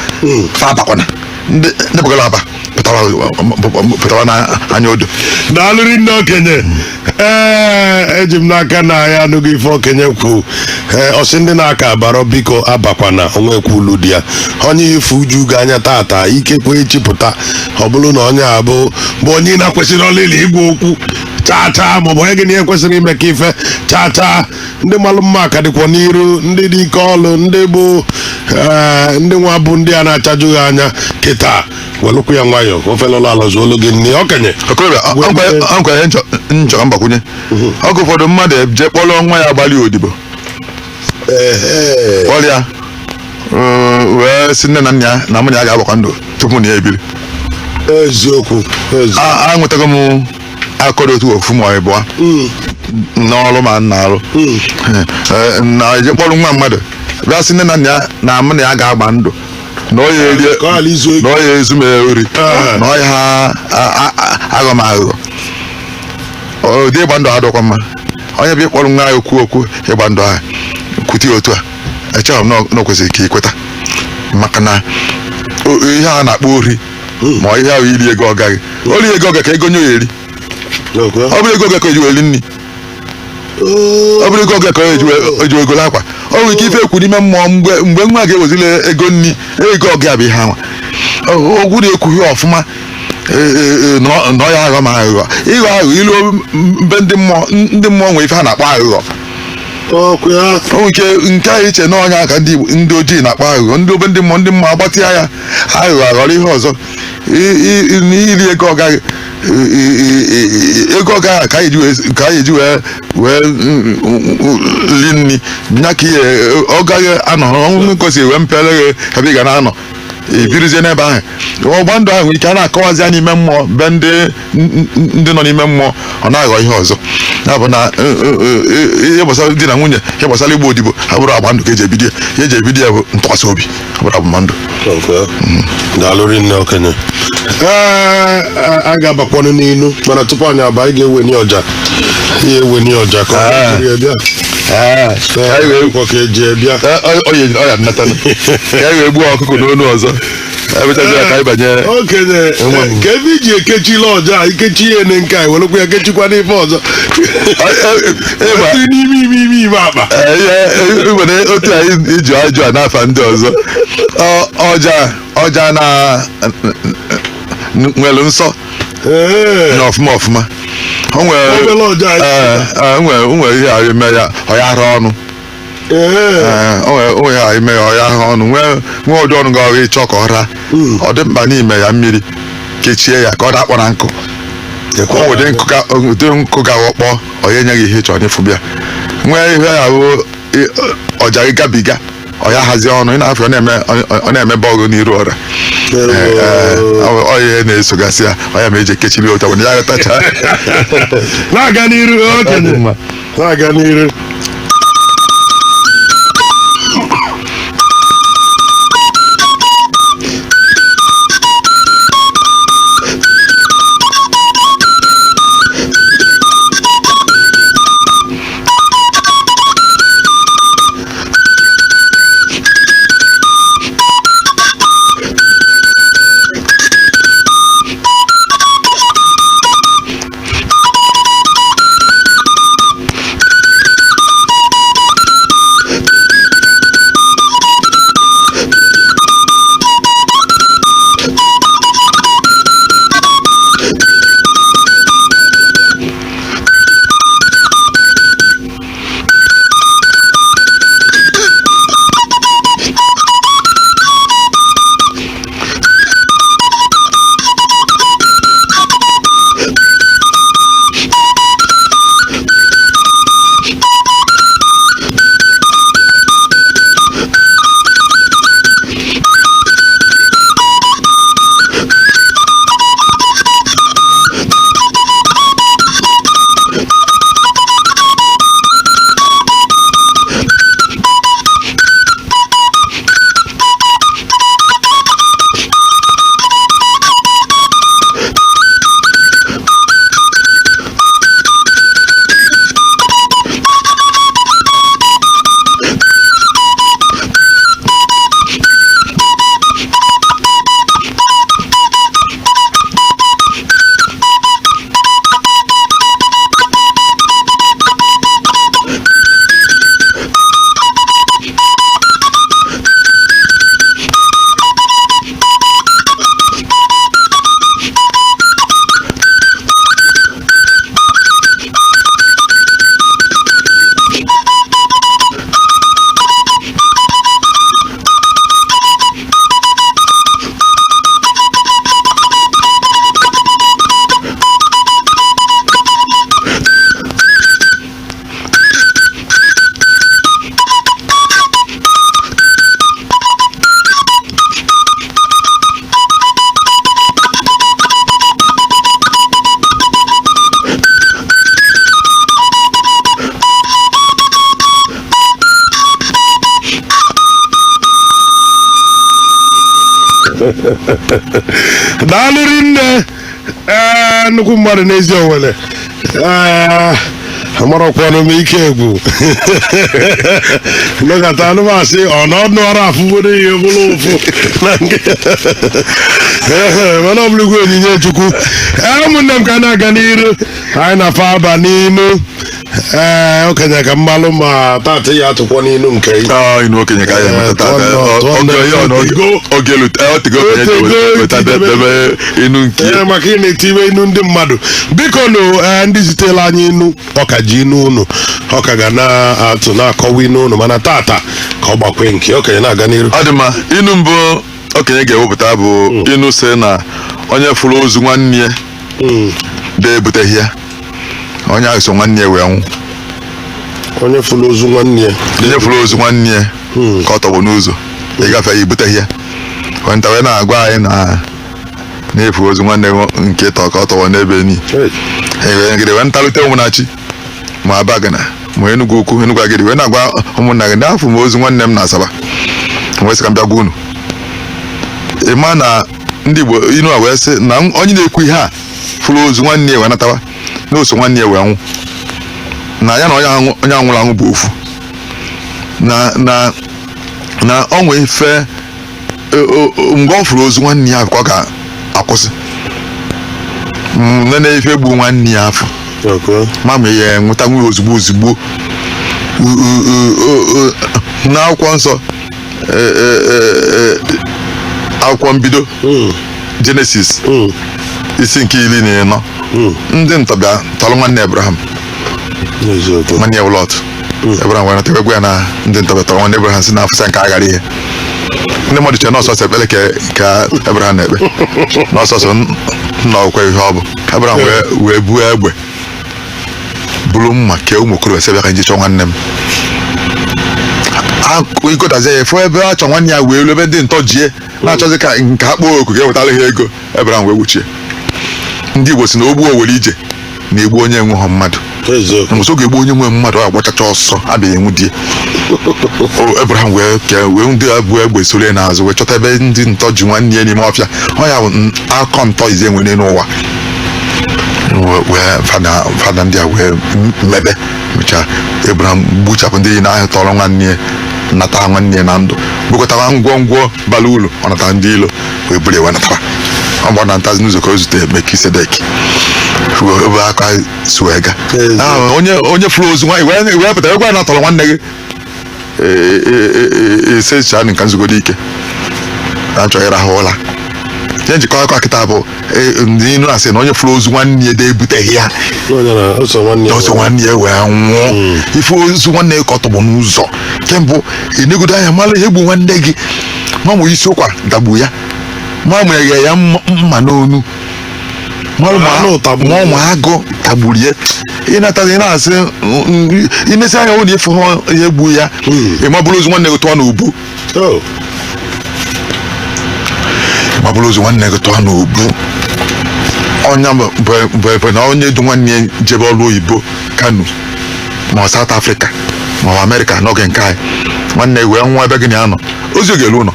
fa abakwana, ndị bụgara aba pụtawa na anya odo. Daalụrị ndị okenye. Ee, eji m n'aka na ya anụghị ife okenye kwu. Ee, ọsị ndị na-aka abarọ, biko abakwana onwekwu ulu dị ya. Onye ife uju gị anya tata, ikekwe echipụta ọ bụrụ na onye a bụ onye ị na-kwesịrị ọlịla igwe okwu chaa chaa, maọbụ onye gị na ihe kwesịrị ime ka ife chaa chaa. Ndị malụ mma ka dịkwa n'iru, ndị dị ike ọlụ, ndị bụ ndị nwa bụ ndị a na-achajụghị anya kịta. Welụkwu ya nwayọọ, ofe lụlụ ala zuolu gị nne okenye. Okorobịa, ọ nkwa ihe nchọ mgbakwunye. Oge ụfọdụ mmadụ eje kpọrọ nwa ya gbalị odibo, kpọrọ ya Wee sị nne na nna ya na mụ na ya ga-agbakwa ndụ tupu na ya ebiri. Eziokwu, eziokwu. A nwetago m akọrọ otu ofu ma ọ ịbụọ n'ọrụ ma nna arụ na eje kpọrọ nwa mmadụ bịa sị nne na nna ya na mụ na ya ga-agba ndụ na ọ ya erie Ka ọ ghara izu ego. Na ọ ya ezu m ori, na ọ ya ha aghọ m aghụghọ. Ụdị ịgba ndụ adọkwa mma. Onye bụ ịkpọrọ nwa ya okwu okwu ịgba ndụ ahụ kwute ya otu a, echeghị m na o kwesịrị ka ikweta, maka na ihe a na-akpọ ori ma ọ ihe ahụ iri ego ọ gaghị ori ego ọ ga ka ego nye ya eri. Ọ bụrụ ego ọ ga ka o ji wee ri nri, ọ bụrụ ego ọ ga ka o ji wee golo akwa, o nwere ike ife ekwu n'ime mmụọ mgbe nwa ga-ewezili ego nri, ego ọ ga bụ ihe anwa okwu na-ekwughị ọfụma na ọ ya aghọ ma aghụghọ ịghọ aghụghọ ilu mbe ndị mmụọ. Ndị mmụọ nwere ife ha na-akpọ aghụghọ. Ọkụ ya. O nwere ike nke ahụ iche n'ọnya ka ndị Igbo ndị ojii na-akpọ aghụghọ, ndị obe ndị mmụọ, ndị mmụọ agbatịa ya aghụghọ aghọrọ ihe ọzọ. N'iri ego ọgaghị ego ọgaghị ka anyị eji wee li nri nya ka ihe ọ gaghị anọ ọnwụ kwesịrị wee mpere gị ebe ị ga na-anọ ebirizie n'ebe ahụ. Ọgba ndụ ahụ nwere ike a na-akọwazi ya n'ime mmụọ be ndị nọ n'ime mmụọ, ọ na-aghọ ihe ọzọ. Ya bụ na ihe gbasara di na nwunye, ihe gbasara igba odibo abụrụ agba ndụ ka eji ebido ya. Ihe eji ebido ya bụ ntụkwasị obi, abụrụ agbamndụ. Daalụ rinne, okenye. Ee, a ga-abakwanụ n'inu, mana tupu anyị aba, anyị ga-eweni ọja ihe eweni ọja ka ọ jiri bịa. Ee, ka eji bịa. Ọ ya nnata ka anyị wee gbuo ọkụkọ n'onu ọzọ, emechazi ya ka anyị banye. Okenye, ka ebe iji ekechila ọja, ikechi ihe ne nke a, werekwa ya kechikwa n'ife ọzọ n'ime ime ime ime akpa. Ihe nwere otu anyị iji ajụ a n'afa ndị ọzọ. Ọja ọja na nwere nsọ na ọfụma ọfụma. O nwere Obere ọja anyị. Ee, o nwere ihe ahụ ime ya ọ ya ara ọnụ. Ee, o nwere ihe ahụ ime ya ọ ya ara ọnụ, nwee ụdị ọnụ ga ọrụ ịchọ ka ọ raa. Ọ dị mkpa n'ime ya mmiri kechie ya ka ọ dakpọ na nkụ. O nwere ụdị nkụ ga-aghọkpọ ọ ya enyeghị ihe ị chọrọ n'ịfụ bịa nwee ihe ya bụ ọja gị gabiga ọ ya hazie ọnụ ị na-afọ ọ na-eme bọọlụ n'iru ọra. Ọ ihe na-esogasị ya, ọ ya ma eji ekechiri ụtọ bụ na ya ghọtacha. Na-aga n'iru, okenye, na-aga n'iru. Daalụ rinne. Ee, nnukwu mmadụ n'ezi Owele. Ee, amarakwanụ m ike egwu nọkọta anụmasị ọ na ọnụ ọrụ afụbụrụ ihe bụrụ ụfụ na nke. Ee, mana ọ bụrụgwu onyinye Chukwu. Ee, ụmụnne m, ka na-aga n'iru anyị na-afa aba n'inu. Ee, okenye, ka mmalụ ma tata ya atụkwọ n'inu nke ị. Ọ inu okenye ka anyị emeta tata. Tụọ Oge ya na otego. Oge otego okenye ji Otego weta debe inu nke. Ee, maka ị na-etiwe inu ndị mmadụ. Biko nụ, ee, ndị zitela anyị inu, ọka ji inu unu, ọka ga na-atụ na-akọwa inu unu, mana tata ka ọ gbakwe nke okenye na-aga n'iru. Ọ dị mma. Inu mbụ okenye ga-ewepụta bụ inu sị na onye fụrụ ozu nwanne ya de ebuteghị ya, onye ahụ so nwanne ya wee nwụ. Onye fụrụ ozu nwanne ya. Onye fụrụ ozu nwanne ya ka ọ tọgbọ n'ụzọ ịgafe ya, ebuteghị ya. Kwenta wee na-agwa anyị na na-efu ozu nwanne nke tọ ka ọ tọgbọ n'ebe ni. Hey. Ewee wee ntalute ụmụnachi ma Abagana ma Enugwu Ukwu, Enugwu Agidi, wee na-agwa ụmụnna gị na afụ m ozu nwanne m na Asaba, wee sị ka m bịa gwa unu. Ị ma na ndị Igbo inu a wee sị na onye na-ekwu ihe a fụrụ ozu nwanne ya wee natawa na oso nwanne ya wee nwụ, na ya na onye anwụrụ anwụ bụ ofu, na ọ nwee ife mgbe ọ fụrụ ozu nwanne ya ka ọ ga-akwụsị nene ife gbu nwanne ya afọ. Ma ma ya enweta nwunye ozugbo ozugbo. N'akwụkwọ nsọ, akwụkwọ mbido, Genesis, isi nke 14, ndị ntọbịa tọrọ nwanne Abraham. Nwanne ya Lot. Abraham wee nata egwu ya na ndị ntọbịa tọrọ nwanne Abraham, si n'afọ nke aghara ihe ndị mmadụ chere n'ọsọsọ ekpere ka Abraham na-ekpe n'ọsọsọ nna ọkwa ihe ọ bụ. Abraham wee buo egbe, buru mma, kee ụmụ okorobịa, sị bịa ka nje chọọ nwanne m. Ịgotazie ya fụ ebe a chọ nwanne ya wee ruo ebe ndị ntọ jie na-achọzi ka nke ha kpọọ oku ga-ewetara ha ego. Abraham wee wuchie. Ndị Igbo si na ogbu owere ije na-egbu onye enweghị mmadụ. Mgbe ọ ga-egbu onye nwe mmadụ, ọ agbachacha ọsọ abịaghị enwu die. O Abraham wee kee wee ndị bụ egbe soro ya n'azụ wee chọta ebe ndị ntọ ji nwanne ya n'ime ọfịa. Ọ ya bụ akọ ntọ ize enwe n'elu ụwa. Wee fada ndị a wee mebe mechaa, Abraham gbuchapụ ndị niile ahụ tọrọ nwanne ya, nata nwanne ya na ndụ, bukọtawa ngwongwo bara uru ọ natara ndị ilo, wee buru ya wee natara. Ọ bụ na ntazi n'ụzọ ka o zute Melkisedek, ebe aka si wee ga. Onye fụrụ ozu nwaanyị wee pụta egwu a natọrọ nwanne gị ese chaa nka nzugodo ike na nchọ ịrahụ ụra. Ihe njikọ akọ kịta bụ ndị inu asị na onye fụrụ ozu nwanne ya ebuteghị ya. Onye na oso nwanne ya. Ọsọ nwanne ya wee nwụọ. Ife ozu nwanne ya ka ọ tọgbọ n'ụzọ kembụ, enegodo anya mara ihe gbu nwanne gị, ma mụ isi ụkwa dagbu ya, ma mụ ya ya mma n'onu, mara ma Anụ tagburu ma ụmụ agụ tagburu ya. Ịnata ị na-asị imesi anya hụ na ịfụ ha ihe gbu ya. Ị mabụrụ ozu nwanne gị tụọ n'ubu. Oh. Ma bụrụ ozu nwanne gị tụọ n'ubu, ọnya bụ na onye du nwanne ya jebe ọrụ oyibo Kano ma ọ South Africa ma ọ Amerịka n'oge nke anyị, nwanne gị wee nwa ebe gị na ya nọ, ozu ga-elu ụlọ.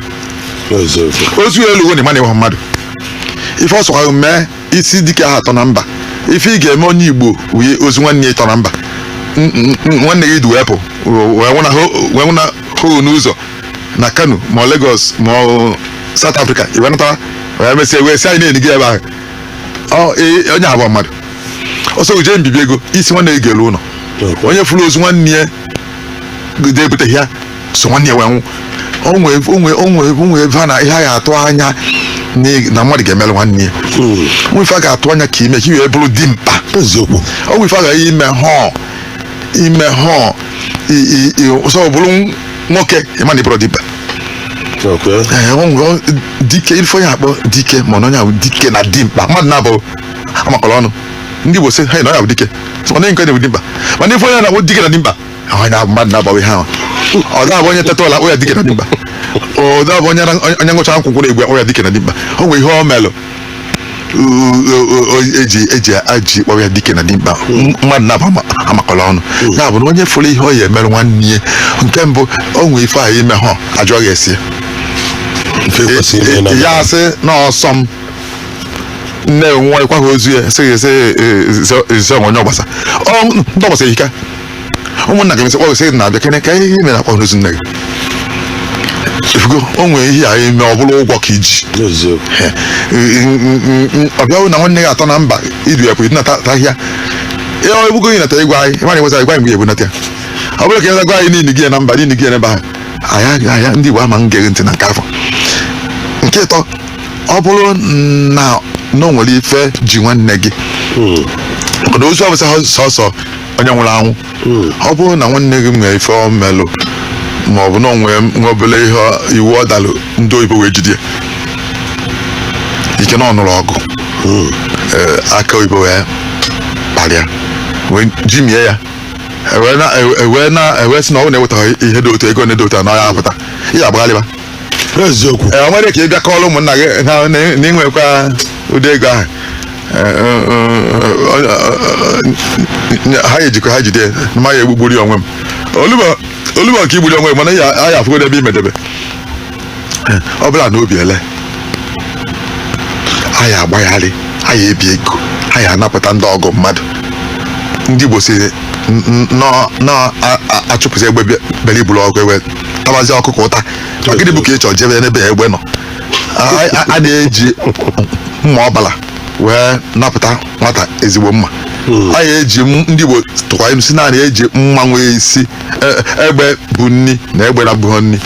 Ozu elu na ịma na ịhụ mmadụ ife ọ sọkwa mee isi dike ahụ atọ na mba. Ife ị ga-eme onye Igbo wee ozu nwanne ya ịtọ na mba, nwanne gị du wee pụ wee nwụna hụ n'ụzọ na Kano ma ọ Lagos ma ọ South Africa, i wee nata wee mesịa wee sị anyị na-eni gị ebe ahụ. Ọ onye abụọ mmadụ ọsọ jee mbibi ego isi nwanne gị ga-elu ụlọ. Onye fụrụ ozu nwanne ya ga-ebuteghị ya so nwanne ya wee nwụ. Onwe ebe a na ihe a ga-atụ anya na mmadụ ga-emelụ nwanne ya. Onwe ife a ga-atụ anya ka ime ka i wee bụrụ dimkpa. Onwe ife a ga ime họọ ime họọ sọ bụrụ nwoke, ịma na ịbụrụ dimkpa. Ee, o nwere dike ife onye akpọ dike, ma na onye ahụ dike na dimkpa mmadụ na-abụ amakọrọ ọnụ. Ndị Igbo sị ha na onye ahụ dike, sọ na nke na dimkpa, mana ife onye na-akpọ dike na dimkpa, onye ahụ mmadụ na-agbawa ihe ahụ. Ọ ga-abụ onye teta ụlọ akpọ ya dike na dimkpa, ọ ga-abụ onye onye ṅụcha nkwụ na-egbu akpọ ya dike na dimkpa. O nwere ihe o melụ eji aji kpọrọ ya dike na dimkpa. Mmadụ na-abụ amakọrọ ọnụ. Ya bụ na onye fụrụ ihe ọ ya emerụ nwanne ya, nke mbụ, o nwere ife ahụ ime ha ajụọ ya esi. Ife kwesịrị ime na Ya asị na ọsọ m nne nwa ịkwa ha ozu ya, sị sị sị onye ọgbasa ọ ndị ọgbasa ehika ụmụnna gị mesị kpọ sị na-abịa kene ka ihe mere akwa ozu nne gị. Ifugo o nwere ihe a eme, ọ bụrụ ụgwọ ka iji. Eziokwu. Ọ bịa na nwanne gị atọ na mba idu ya kwụ nata ahịa ya, ọ ebugo gị nata igwe anyị, ịmara enweta igwe anyị mgbe ebunata ya. Ọ bụrụ ka ị gwa anyị niile gị ya na mba niile gị ya n'ebe ahụ anyị anya, ndị Igbo ama nge ntị na nke afọ nke ịtọ. Ọ bụrụ na na o nwere ife ji nwanne gị, maka na ozu abụsị sọsọ onye nwụrụ anwụ, ọ bụrụ na nwanne gị nwere ife ọ melụ, ma ọ bụ na o nwere nwa obere ihe iwu ọ dalụ, ndị oyibo wee jide ya, ike na ọ nụrụ ọgụ. Ee, aka oyibo wee kparịa wee jimie ya, ewee sị na ọ na-ewetaghị ihe dị otu ego na-dị otu a na ọ ya apụta ihe agbagharịba. Eziokwu. Ee, o nwere ka ị bịa kọọrọ ụmụnna gị na ịnwekwa ụdị ego ahụ. Ee, ee, ha ejikwa ha jide ma ya egbugburi onwe m oluba oluba nke igburi onwe m, mana ya ya afụgodo ebe imedebe. Ọ bụla na obi ele anyị agbagharị, anyị ebi ego, anyị anapụta ndị ọgụ mmadụ. Ndị Igbo si nọ achụpụsị egbe bịara iburu ọgụ, egbe tabazi ọkụkọ ụta. Ma gịnị bụ ka ị chọrọ jebe n'ebe egbe nọ? A na-eji mma ọbala wee napụta nwata ezigbo mma. A na-eji ndị Igbo tụkwa ilu si na a na-eji mma nwee isi egbe bụ nni na egbe na-abụghị nni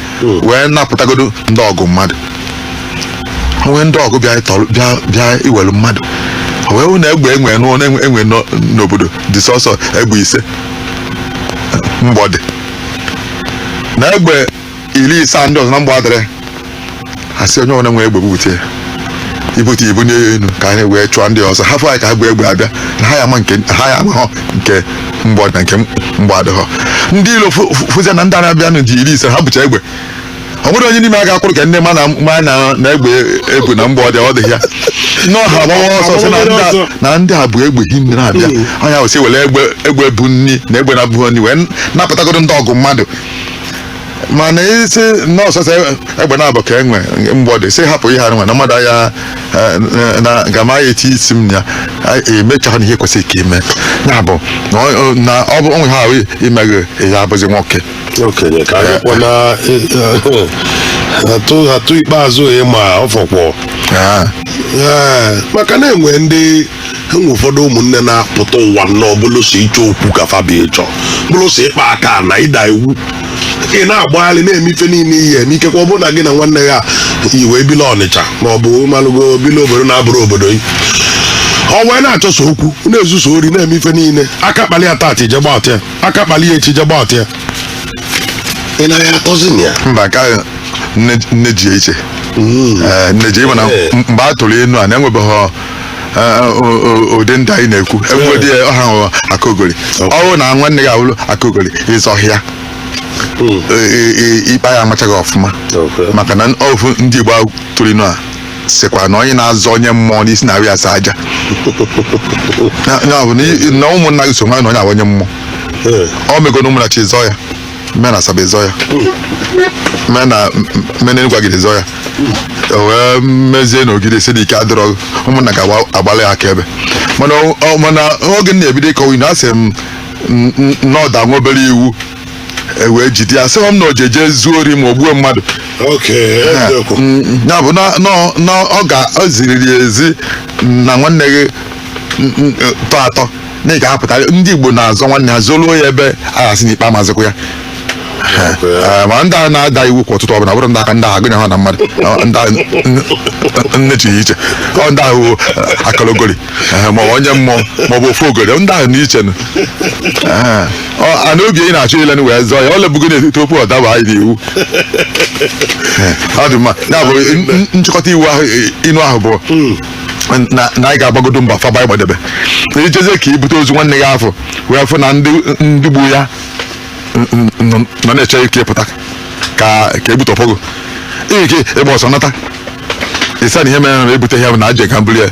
wee napụtagodo ndị ọgụ mmadụ. Onwe ndị ọgụ bịa tọrọ, bịa bịa iwelu mmadụ, o wee hụ na egbe enwe n'ụlọ enwe n'obodo dị sọsọ egbe 5 mgbọ dị na egbe 50 ndị ọzọ na mgbọ adịrị. Asị onye ọbụla nwere egbe bupụta ya, ibute ibu nye ya enu ka anyị wee chụọ ndị ọzọ hafụ anyị ka ha bụ egbe abịa na ha ya ama nke ha ya ama nke mgbọ na nke mgbọ adịghọ. Ndị ilo fụzia na ndị a na-abịanụ ji 50, ha bụcha egbe. Ọ bụrụ onye n'ime ha ga-akwụrụ ka ndị ma na ma na egbe ebu na mgbọ dị, ọ dị ya nnọọ, ha agbawa ọsọ sị na ndị a bụ egbe hinne na-abịa. Onye ahụ si were egbe egbe bụ nni na egbe na-abụghị nni wee napụtagodo ndị ọgụ mmadụ. Mana isi nọọsụ sị egbe na-abụ ka enwe mgbọ dị, sị hapụ ihe nwe na mmadụ anya na ga ma ya eti isi m ya emecha na ihe kwesịrị ka ime ya bụ na ọ bụ onwe ha ahụ imeghị ya abụzi nwoke. Okenye ka anyị kpọ na atụ atụ ikpeazụ ịma ọfọkwọ. Ee, maka na enwe ndị enwe ụfọdụ ụmụnne na-apụta ụwa nnọọ bụlụsọ ịchọ okwu ka fa bịa ịchọ, bụlụsọ ịkpa aka na ịda iwu. Ị na-agbagharị na-eme ife niile ihe eme, ikekwe ọ bụrụ na gị na nwanne ya yi wee bila Ọnịcha ma ọ bụ malụgo bila obodo na-abụrụ obodo yi, ọ wee na-achọso okwu, na-ezuso ori, na-eme ife niile. Aka kpali ya taata, ije gba ya aka, kpali ya echi, ije gba ya. Ị na ya atọzi na ya. Mba, nke ahụ nne ji ya iche. Ee, nne ji ịma na mgbe a tụrụ enu a na-enwebeghị ụdị ndị anyị na-ekwu enwedị ya ọha hụrụ akogori. Ọ bụrụ na nwanne gị awụrụ akogori ịzọhịa ikpe ya amachaghị ọfụma, maka na ofu ndị Igbo tụrụ inu a sịkwa na onye na-azọ onye mmụọ n'isi na-arị asa aja. Ya bụ na ụmụnna gị so nwa na onye ahụ onye mmụọ ọ mego na ụmụnna chi zọ ya mee na Asaba zọ ya mee na mee na Enugwu zọ ya, o wee mezie na Ogidi si n'ike adịrọ ụmụnna ga-agbalị ya akaebe. Mana oge m na-ebido ịkọwa inu, asị m n'ọda nwa obere iwu e wee jide ya, sị m na o jeje zuo ori ma o gbuo mmadụ. Eziokwu. Ya bụ na ọ ga ọ ziriri ezi na nwanne gị tọ atọ na ị ga-apụta. Ndị Igbo na-azọ nwanne ha zoluo ya ebe a gasị na ikpe amazịkwa ya. Ma ndị a na-ada iwu kwa ụtụtụ ọbụla bụrụ ndị aka ndị ahụ agụnye ha na mmadụ ndị ahụ nne chi iche, ọ ndị ahụ akalogori maọbụ onye mmụọ maọbụ ofu ogori ndị ahụ n'iche nụ. Ana obi ị na-achọ ile wee zọọ ya, ọ lebugo na tupu ọ daba anyị n'iwu. Ọ dị mma. Ya bụ nchịkọta iwu ahụ, inu ahụ bụ na anyị ga-agbagodo mba faba ịgbadebe ijezie ka ibute ozu nwanne gị afọ wee fụ na ndị gbu ya nọ na-eche ike pụta ka egbutọpụ gị ike ịgba ọsọ nata ịsa na ihe mere na ebute ya bụ na aje ka mbuli ya.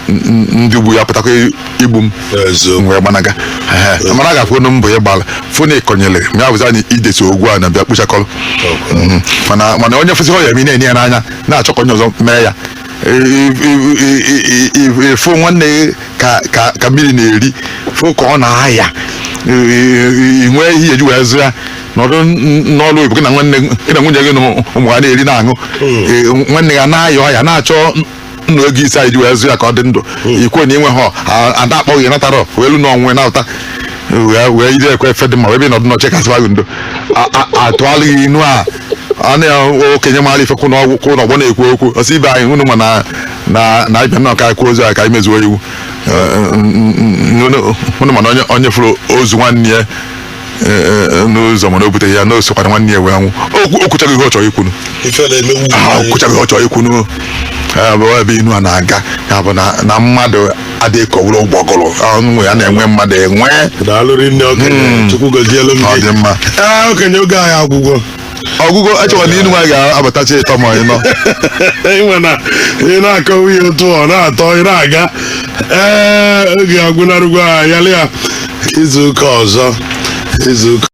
Ndị gbu ya pụtakwa igbu m. Eziokwu. Wee gbanaga. Ehe, mana a ga-afụ nu mbọ ya gbara fụ na ịkọnyere ma ya bụzi anyị idesi ogwu a na bịa kpochakọrọ. Mana onye fụsị ọya eme na-enye ya n'anya, na-achọ ka onye ọzọ mee ya. Ịfụ nwanne gị ka mmiri na-eri, fụ ka ọ na-aya, ị nwee ihe eji wee zụ ya nọdụ n'ọrụ oyibo, gị na nwanne gị na nwunye gị na ụmụ ha na-eri na-aṅụ. Nwanne gị na-aya ọya, na-achọ nnụ ego ise anyị ji wee zụ ya ka ọ dị ndụ. Ikwe na inwe ha ada akpọghị natara wee lu n'ọnwụ na-ụta wee ide ekwe efe dị mma wee bịa nọdụ n'oche kasịba gị ndo. Atụalụ gị inu a a na okenye mara ife kwụ n'ọgwụ kwụ n'ọgbọ na-ekwu okwu ọsị ibe anyị unu ma na ịbịa nnọọ ka anyị ozu anyị ka anyị mezuo iwu. Unu ma na onye fụrụ ozu nwanne ya n'ụzọ, mana o buteghị ya na o sokwara nwanne ya wee nwụ. Okwu okwuchaghị ihe ọ chọrọ ikwunu. Ife na-emewu. Ah, okwuchaghị ihe ọ chọrọ ikwunu. Bụ ebe inu a na-aga ya bụ na mmadụ adịghị kọwụrụ ụgbọgụrụ ọnụ ya na-enwe mmadụ enwe. Daalụ rinne, okenye. Chukwu gozielu m Ọ gị. dị mma. Ee, okenye, oge anyị agwụgwọ. Ọgwụgwọ echekwa na inu nwaanyị ga-abatachi ịtọ ma ịnọ. Ịnwe na ị na-akọwa ihe otu ọ na-atọ ị na-aga. Ee, oge agwụnarụgwa anyị. Yalị ya izu ụka ọzọ, izu ụka.